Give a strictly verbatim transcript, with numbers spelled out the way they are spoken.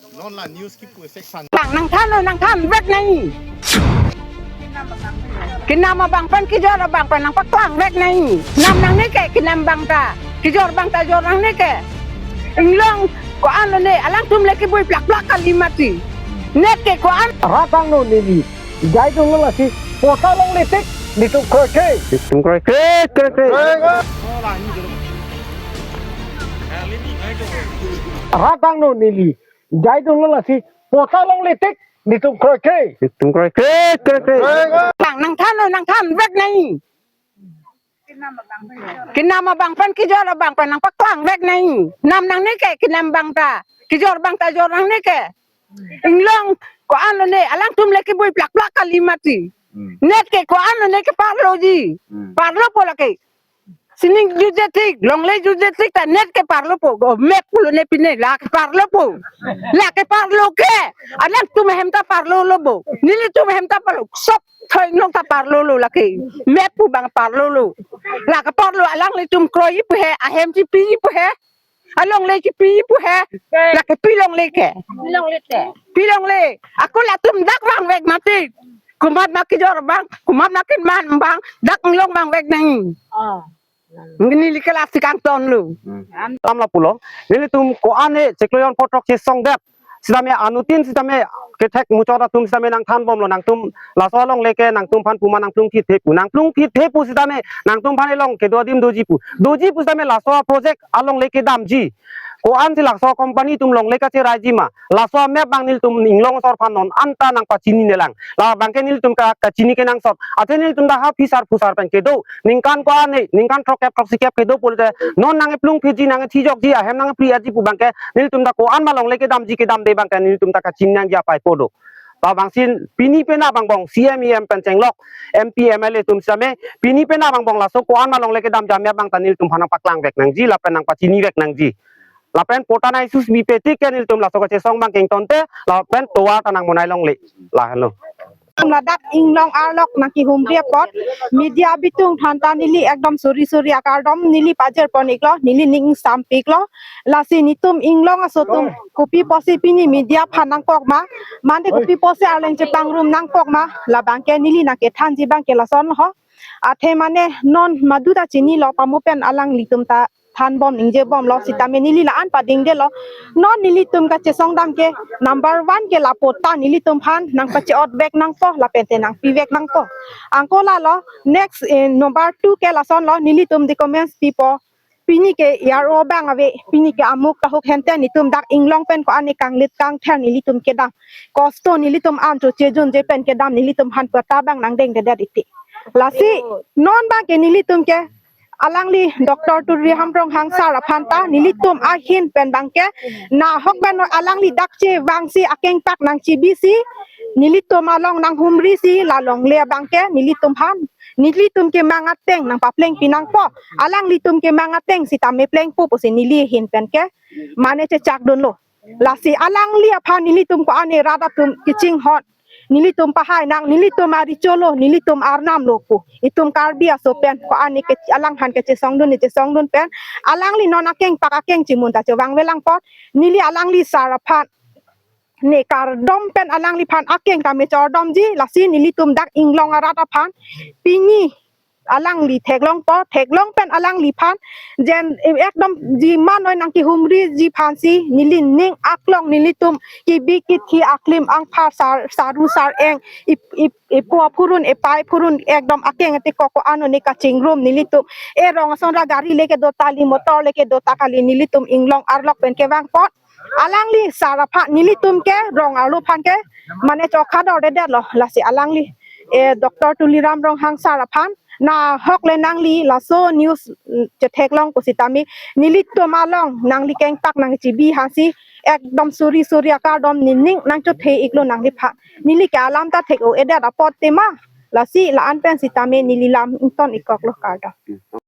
Non la news kipu section. Bang nangthan lo, nangthanvek nangji. Kenam abang pen kejor abang pen nangpaklangvek nangji. Nam nangne ke kenam abang ta, kejor abang ta jor nangne ke. Inglong ko-an lone, alangtum le kebui plakplak kali mati. Net ke ko-an. Rat tanglo neli. Jai dolo lasi. Posa longle tik, netum kroikre. Netum kroikre, kroikre. Rat tanglo neli. Jai dolo lasi. Posa longle tik, netum kroikre. Netum kroikre, kroikre. Bang nangthan lo, nangthanvek nangji. Kenam abang pen kejor abang pen nangpaklangvek nangji. Nam nangne ke kenam abang ta, kejor abang ta jor nangne ke. Inglong ko-an lone, alangtum le kebui plakplak kali mati. Hmm. Net ke ko-an lone keparloji. Hmm. Parlopo lake. Sining jutje tik, longle jutje tik ta net keparlopo. Go map pulo ne pine la keparlopo. La keparlo ke. Alangtum ahem ta parlolo bo. Nelitum ahem ta parlo. Sop thoi inglong ta parlolo lake. Map pu abang parlolo. La keparlo alanglitum kroiji pu he, ahem chipi pu he. Alongle chipi pu he. Lake pi longle ke. Pi longle ke. Pi longle. Ako latum dak vangvek mati. Komat ma kejor abang, komat ma kenam abang, dak inglong vangvek nangji. Oh. Neli ke lasi kangtonlo. Tam lapulo. Nelitum ko-an e chiklo jon pho throk chesongdet. Sitame anuttin sitame kethek muchot atum sitame nangthanbomlo, nangtum laso alongle ke nangtum aphan puma nangplungphit the pu. Nangplungphit the pu sitame nangtum aphan elong kedo adim doji pu. Doji pu sitame laso project alongle kedamji. Ko-ansi laso company atum longle kacheraiji ma. Laso map abang nelitum inglong asor aphan non anta nangpachininelang. La abang ke nelitum ka, kachini kenangsot. Athe nelitum ta ha phisar phusar pen kedo. Ningkan ko-an e, ningkan throkkep throksikep kedo pulote. Non nangkeplungphitji, nangkethijokji, ahem nangkepri-etji pu abang ke. Nelitum ta ko-an ma longle kedamji kedamde abang ke nelitum ta kachiningje apaipo do. Labangsi pini penap angbong C M, E M pen chenglok, M P, M L A atum sitame, pini penap angbong laso ko-an ma longle kedamji a-map abang ta nelitum aphan nangpaklangvek nangji, lapen nangpachinivek nangji. Lapen pota nai sus bipe tik ke nelitum laso kachesong abang kengtonte, lapen tovar ta nangmonai longle. Lahelo. Ladak inglong arlok nangkehumri apot, media bitung aphan ta neli ekdom suri suri akardom neli pajirpon iklo, neli ning sampiklo. Lasi netum inglong aso atum kopi pusi pini media aphan nangkok ma, mane kopi pusi arleng chepangrum nangkok ma, labang ke neli nangkethanji abang ke lason ho. Athe mane non madu ta chinilo, pamo pen alanglitum ta thanbom ningjebomlo, sitame neli la-an padingdelo. Non nelitum kachesong dam ke number one ke lapu ta nelitum aphan nangpache-otvek nangpo, lapente nangpivek nangpo. Anke lalo, next, eh, number two ke lasonlo, nelitum documents pipo. Pini ke E R O abang ave, pini ke amuk tahuk hente netum dak inglong pen ko-an e kanglit kangther nelitum kedam. Kosto nelitum an cho chejunje pen kedam, nelitum aphan pota abang nangdengdedet iti. Lasi non abang ke nelitum ke alangli Doctor Tuliram Ronghang sir aphan ta nelitum ahin pen abang ke nahok pen alangli dak chevangsi akengpak nangchibisi nelitum along nanghumrisi la longle abang ke nelitum aphan, nelitum kemang ateng nangpaplengpi nangpo, alanglitum kemang ateng sitame plengpo pusi neli ahin pen ke mane chechakdunlo. Lasi alangli aphan nelitum ko-an e rat atum kachinghon, nelitum pahai nang, nelitum ari cholo, nelitum arnam lo pu. Itum Karbi aso pen ko-an e ke alangphan kachesongdun, chesongdun pen alangli non akengpak akeng chimun ta chevangvelang apot, neli alangli sir aphan ne kardom pen alangliphan akeng ta mechordomji, lasi nelitum dak inglong arat aphan pini alangli theklongpo, theklong pen alangliphan jen ekdom ji manoi nangkehumriji aphansi neli ning aklong nelitum kebi kethe aklim angpha sar, saru sar-eng ip, ip, ipo aphurun, epai phurun ekdom akeng ate koko ano ne kachingrum nelitum. E rong ason ra gari le kedo ta kali, motor le kedo ta kali, nelitum inglong arlok pen kevang apot alangli sir aphan nelitum ke rong arlo aphan ke mane chokha dordedetlo, lasi alangli, eh, Doctor Tuliram Ronghang sir aphan nahok le nangli laso news, mm, chetheklong pusitame nelitum along nangli kengpak nangchibi aphansi ekdom suri suri akardom nening nangchothe iklo nangliphan. Neli ke alam ta thek-o-edet apot tema, lasi la-an pen sitame neli lam ington ikkoklo, kardom.